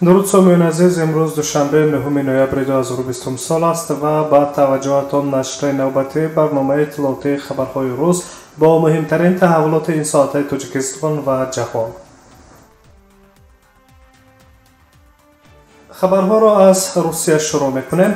Дуруд сомиёни азиз, имрӯз душанбе 9 ноябри 2020 сол аст ва ба таваҷҷӯҳатон нашри навбатии барномаи иттилоотии хабарҳои рӯз бо муҳимтарин таҳаввулоти ин соатаи Тоҷикистон ва ҷаҳон. Хабарҳоро аз Русия шурӯъ мекунем.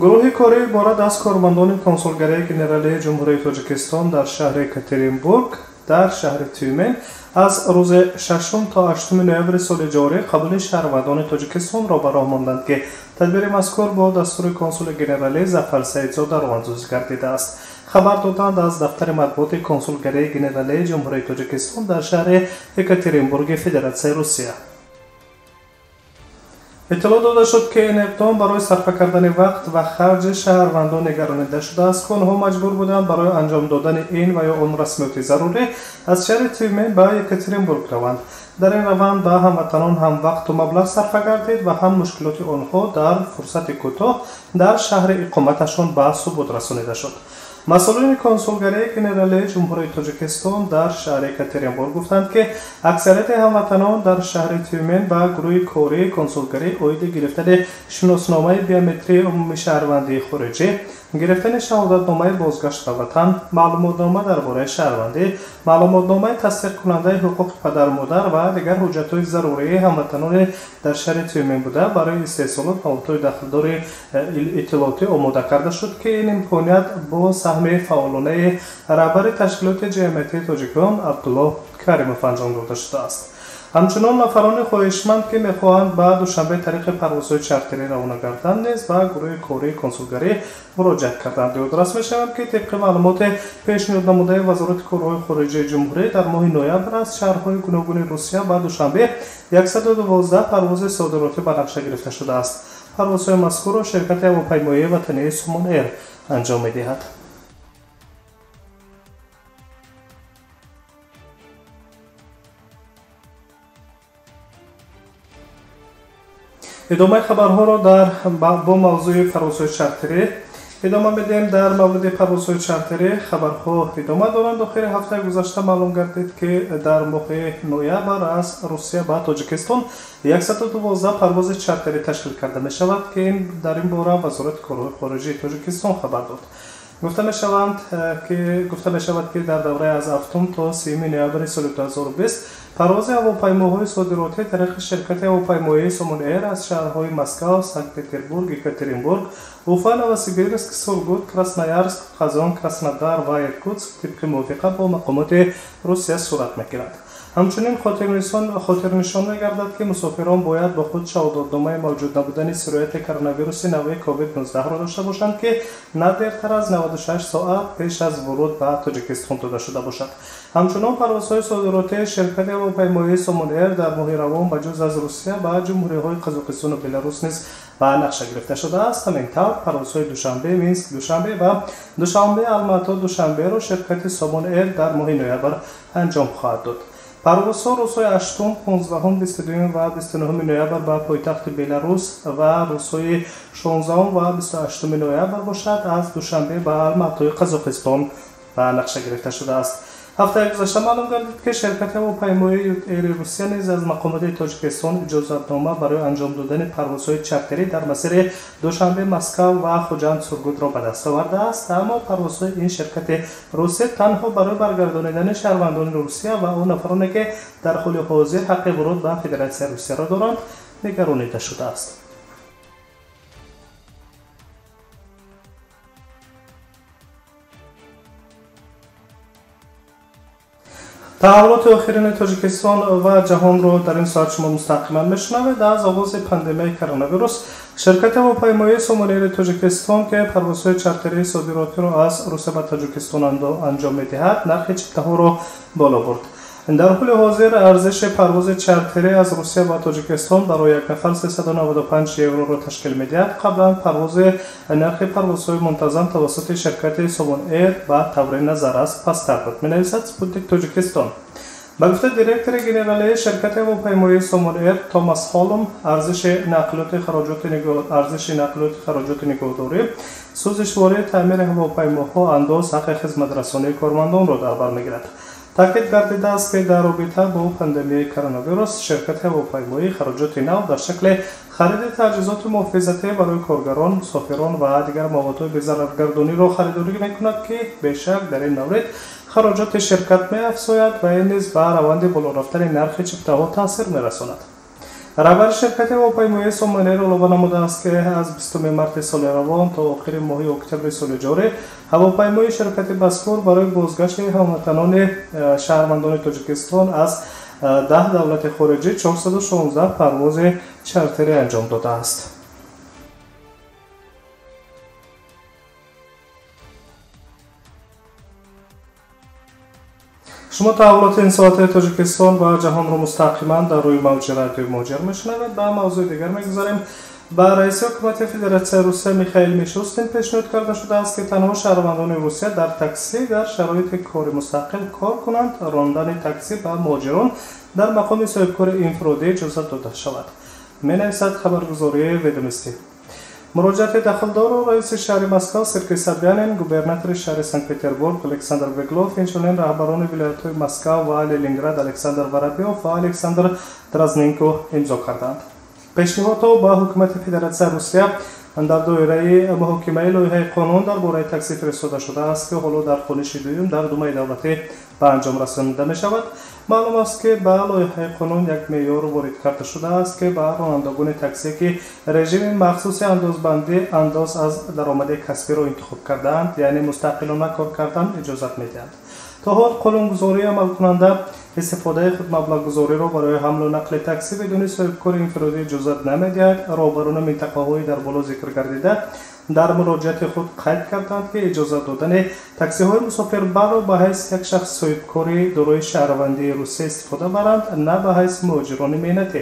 Гурӯҳи корӣ иборат аз кормандони консулгарии генералии Ҷумҳурии Тоҷикистон дар шаҳри Екатеринбург дар шаҳри Тюмен аз рӯзи 6 то 8 ноябри соли ҷорӣ қабули шаҳрвандони Тоҷикистонро ба роҳ монданд, ки тадбири мазкур бо дастури консули генералӣ Зафар Саидзода роҳандозӣ гардидааст. Хабар доданд аз дафтари матбуоти консулгарии генералии Ҷумҳурии Тоҷикистон дар шаҳри Екатеринбурги Федератсияи Русия. Иттилоъ дода шуд, ки ин иқдом барои сарфа кардани вақт ва харҷи шаҳрвандон нигаронида шудааст, ки онҳо маҷбур буданд барои анҷом додани ин ва ё он расмиёти зарурӣ аз шаҳри Тюмен ба Екатеринбург раванд. Дар ин раванд ба ҳамватанон ҳам вақту маблағ сарфа гардид ва ҳам мушкилоти онҳо дар фурсати кӯтоҳ дар шаҳри иқоматашон ба субут расонида шуд. Масъулони консулгарии генералии Ҷумҳурии Тоҷикистон дар шаҳри Екатеринбург гуфтанд, ки аксарияти ҳамватанон дар шаҳри Тюмен ба гурӯҳи кории консулгарӣ оиди гирифтани шиносномаи биометрии умумишаҳрвандии хориҷӣ, гирифтани шаҳодатномаи бозгашт ба ватан, маълумотнома дар бораи шаҳрвандӣ, маълумотномаи тасдиқкунандаи ҳуқуқи падару модар ва дигар ҳуҷҷатҳои зарурии ҳамватанони дар шаҳри Тюмен буда барои истеҳсолот маводҳои дахлдори иттилоотӣ омода карда шуд, ки ин имконият бо саҳми фаъолонаи раҳбари ташкилоти ҷамъиятии тоҷикон Абдуллоҳ Каримов анҷом дода шудааст. Ҳамчунон нафарони хоҳишманд, ки мехоҳанд ба Душанбе тариқи парвозҳои чартерӣ равона гарданд, низ ба гурӯҳи кории консулгарӣ муроҷиат карданд. Ёдрас мешавад, ки тибқи маълумоти пешниҳод намудаи Вазорати корҳои хориҷии ҷумҳурӣ дар моҳи ноябр аз шаҳрҳои гуногуни Русия ба Душанбе 112 парвози содиротӣ ба нақша гирифта шудааст. Парвозҳои мазкурро ширкати ҳавопаймоии ватании Сомон Эйр анҷом медиҳад. Идомаи хабарҳоро бо мавзӯи парвозҳои чартерӣ идома медиҳем. Дар мавриди парвозҳои чартерӣ хабарҳо идома доранд. Охири ҳафтаи гузашта маълум гардид, ки дар моҳи ноябр аз Русия ба Тоҷикистон 112 парвози чартерӣ ташкил карда мешавад, ки дар ин бора Вазорати корҳои хориҷии Тоҷикистон хабар дод. Гуфта мешавад, ки дар давраи аз 7 то 3 ноябри соли 2020 парвози ҳавопаймоҳои содиротӣ тариқи ширкати ҳавопаймоии Сомон Эйр аз шаҳрҳои Москав, Санкт-Петербург, Екатеринбург, Уфа, Новосибирск, Сургут, Красноярск, Қазон, Краснодар ва Иркутск тибқи мувофиқа бо мақомоти Русия сурат мегирад. Ҳамчунин хотирнишон мегардад, ки мусофирон бояд бо худ шаҳодатномаи мавҷуд набудани сирояти коронавируси нави COVID-19-ро дошта бошанд, ки на дертар аз 96 соат пеш аз вуруд ба Тоҷикистон дода шуда бошад. Ҳамчунон парвозҳои содиротии ширкати ҳавопаймоии Сомон Эйр дар моҳи равон ба ҷуз аз Русия ба ҷумҳуриҳои Қазоқистону Беларус низ ба нақша гирифта шудааст. Ҳамин тавр парвозҳои Душанбе, Минск, Душанбе ва Душанбе, Алмато, Душанберо ширкати Сомон Эйр дар моҳи ноябр анҷом хоҳад дод. Парвозҳо рӯзҳои 8, 15, 22 ва 29 ноябр ба пойтахти Беларус ва рӯзҳои 16 ва 28 ноябр бошад аз Душанбе ба Алматои Қазоқистон ба нақша гирифта шудааст. Ҳафтаи гузашта маълум гардид, ки ширкати ҳавопаймоии Ют-Эйри Русия низ аз мақомоти Тоҷикистон иҷозатнома барои анҷом додани парвозҳои чартерӣ дар масири Душанбе, Москав ва Хуҷанд, Сургутро ба даст овардааст. Аммо парвозҳои ин ширкати Русия танҳо барои баргардонидани шаҳрвандони Русия ва он нафароне, ки дар ҳоли ҳозир ҳаққи вуруд ба Федератсияи Русияро доранд, нигаронида шудааст. Таҳаввулоти охирини Тоҷикистон ва ҷаҳонро дар ин соат шумо мустақиман мешунавед. Аз оғози пандемияи коронавирус ширкати ҳавопаймоии Сомон Эйри Тоҷикистон, ки парвозҳои чартерии содиротиро аз Русия ба Тоҷикистон анҷом медиҳад, нархи чиптаҳоро боло бурд. Дар ҳоли ҳозир арзиши парвози чартерӣ аз Русия ба Тоҷикистон барои як нафар 395 евроро ташкил медиҳад. Қаблан нархи парвозҳои мунтазам тавассути ширкати Сомон Эйр ба таври назаррас пасттар буд, менависад Спутник Тоҷикистон. Ба гуфтаи директори генералии ширкати ҳавопаймоии Сомон Эйр Томас Холм, арзиши нақлиёти хароҷоти нигоҳдорӣ, сӯзишвории таъмири ҳавопаймоҳо, андоз, ҳаққи хизматрасонии кормандонро дар бар мегирад. Таъкид гардидааст, ки дар робита бо пандемияи коронавирус ширкати ҳавопаймоӣ хароҷоти нав дар шакли хариди таҷҳизоти муҳофизатӣ барои коргарон, мусофирон ва дигар маводҳои безараргардониро харидорӣ мекунад, ки бешак дар ин маврид хароҷоти ширкат меафзояд ва ин низ ба раванди боло рафтани нархи чиптаҳо таъсир мерасонад. Раҳбари ширкати ҳавопаймоии Сомон Эйр илова намудааст, ки аз 20 марти соли равон то охири моҳи октябри соли ҷорӣ ҳавопаймои ширкати мазкур барои бозгашти ҳамватанони шаҳрвандони Тоҷикистон аз 10 давлати хориҷӣ 416 парвози чартерӣ анҷом додааст. Шумо таҳаввулоти ин соати Тоҷикистон ва ҷаҳонро мустақиман дар рӯи мавҷи радиои Муҳоҷир мешунавед. Ба мавзӯи дигар мегузарем. Ба раиси ҳукумати Федератсияи Русия Михаил Мишустин пешниҳод карда шудааст, ки танҳо шаҳрвандони Русия дар таксӣ дар шароити кори мустақил кор кунанд. Рондани таксӣ ба муҳоҷирон дар мақоми соҳибкори инфиродӣ иҷозат дода шавад, менависад хабаргузории Ведомостӣ. Муроҷиати дахлдорро раиси шаҳри Москва Сергей Собянин, губернатори шаҳри Санкт-Петербург Александр Беглов, инчунин раҳбарони вилоятҳои Москва ва Ленинград Александр Воробьев ва Александр Дразненко имзо карданд. Пешниҳодҳо ба ҳукумати Федератсияи Русия дар доираи муҳокимаи лоиҳаи қонун дар бораи таксӣ фиристода шудааст, ки ҳоло дар хониши дуюм дар Думаи давлатӣ ба анҷом расонида мешавад. Маълум аст, ки ба лоиҳаи қонун як меъёр ворид карда шудааст, ки ба ронандагони таксӣ, ки режими махсуси андозбандӣ андоз аз даромади касбиро интихоб кардаанд, яъне мустақилона кор кардан, иҷозат медиҳанд. То ҳол қонунгузории амалкунанда истифодаи худмаблағгузориро барои ҳамлу нақли таксӣ бидуни соҳибкори инфиродӣ иҷозат намедиҳад. Роҳбарони минтақаҳои дар боло зикр гардида дар муроҷиати худ қайд карданд, ки иҷозат додани таксиҳои мусофирбарро ба ҳайси як шахс соҳибкори дорои шаҳрвандии Русия истифода баранд, на ба ҳайси муҳоҷирони меҳнатӣ.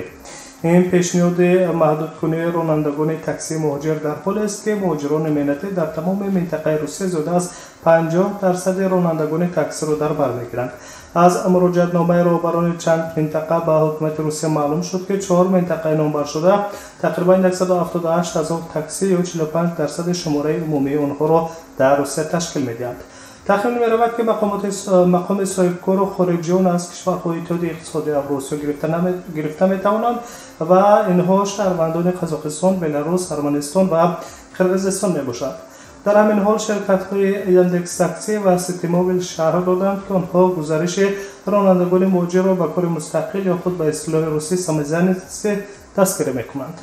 Ин пешниҳоди маҳдудкунии ронандагони таксии муҳоҷир дар ҳолест, ки муҳоҷирони меҳнатӣ дар тамоми минтақаи Русия зиёда аз 50% ронандагони таксиро дар бар мегиранд. Аз муроҷиатномаи роҳбарони чанд минтақа ба ҳукумати Русия маълум шуд, ки 4 минтақаи номбаршуда тақрибан 178 ҳазор таксӣ ё 45% шумораи умумии онҳоро дар Русия ташкил медиҳанд. Тахмин меравад, ки мақоми соҳибкору хориҷиён аз кишварҳои Иттиҳоди иқтисодии Авросиё гирифта метавонанд ва инҳо шаҳрвандони Қазоқистон, Беларус, Арманистон ва Қирғизистон мебошанд. Дар ҳамин ҳол ширкатҳои Яндекс Таксӣ ва Ситимобил шарҳ доданд, ки онҳо гузариши ронандагони муҳоҷирро ба кори мустақил ё худ ба истилоҳи русӣ самозанятости дастгирӣ мекунанд.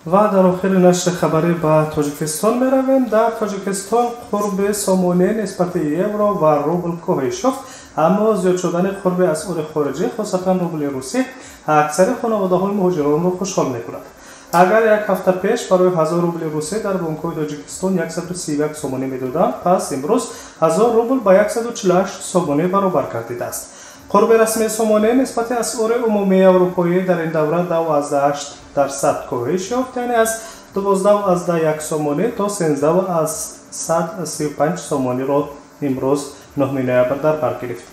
Ва дар охири нашри хабарӣ ба Тоҷикистон меравем. Дар Тоҷикистон қурби сомонӣ нисбати евро ва рубл коҳиш ёфт, аммо зиёд шудани қурби асъори хориҷӣ, хусусан рубли русӣ, аксари хонаводаҳои муҳоҷиронро хушҳол мекунад. Агар як ҳафта пеш барои 1000 рубли русӣ дар бонкҳои Тоҷикистон 131 сомонӣ медоданд, пас имрӯз 1000 рубл ба 148 сомонӣ баробар гардидааст. Қурби расмии сомонӣ нисбати асъори умумии аврупоӣ дар ин давра 2,8% коҳиш ёфт, яъне аз 12,1 сомонӣ то 13,35 сомониро имрӯз 9 ноябр дар бар гирифт.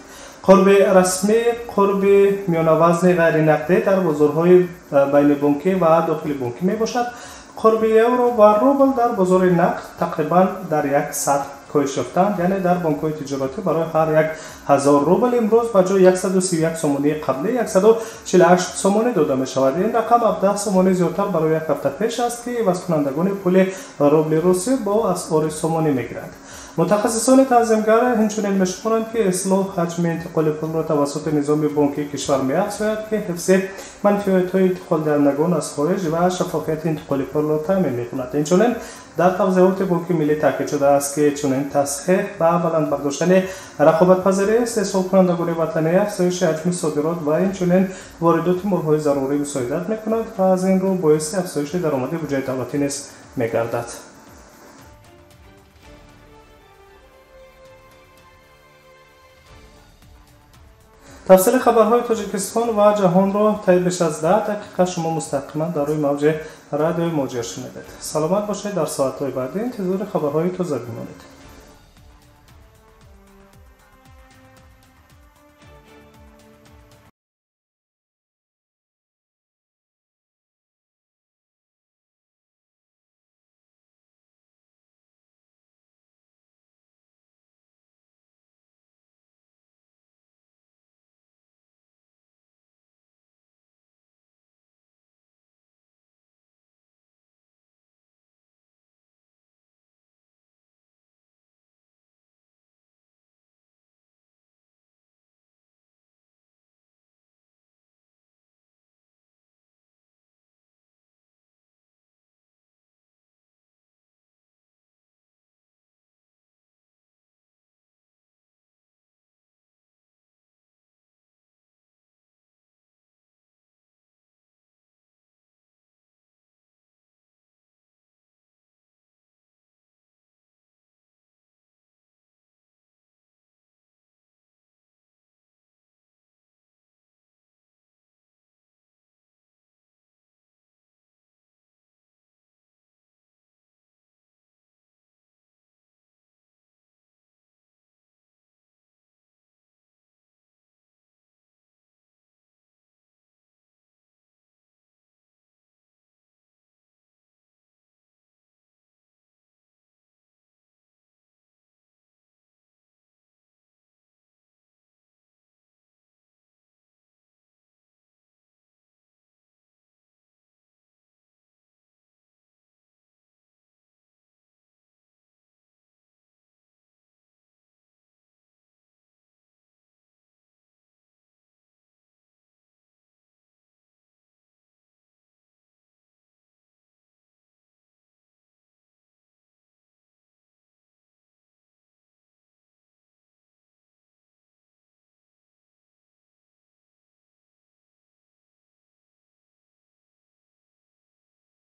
Қурби расмӣ қурби миёнавазни ғайринақдӣ дар бозорҳои байнибонкӣ ва дохилибонкӣ мебошад. Қурби евро ва рубл дар бозори нақд тақрибан дар як сатҳ коҳиш ёфтанд, яъне дар бонкҳои тиҷоратӣ барои ҳар як 1000 рубл имрӯз ба ҷои 131 сомонии қаблӣ 148 сомонӣ дода мешавад. Ин рақам 17 сомонӣ зиёдтар барои як ҳафта пеш аст, ки ивазкунандагони пули рубли русӣ бо асъори сомонӣ мегиранд. Мутахассисони танзимгар инчунин мешуморанд, ки ислоҳ ҳаҷми интиқоли пулро тавассути низоми бонкии кишвар меафзояд, ки ҳифзи манфиатҳои интиқолдиҳандагон аз хориҷ ва шаффофияти интиқоли пулро таъмин мекунад. Инчунин дар тавзеҳоти Бонки Миллӣ таъкид шудааст, ки чунин тасҳеҳ ба баланд бардоштани рақобатпазирии истеҳсолкунандагони ватанӣ, афзоиши ҳаҷми содирот ва инчунин воридоти молҳои зарурӣ мусоидат мекунад ва аз ин рӯ боиси афзоиши даромади буҷаи давлатӣ низ мегардад. Тафсили хабарҳои Тоҷикистон ва ҷаҳонро таи беш аз 10 дақиқа шумо мустақиман дар рӯи мавҷи радиои Муҳоҷир шунидед. Саломат бошед, дар соатҳои баъдӣ интизори хабарҳои тоза бимонед.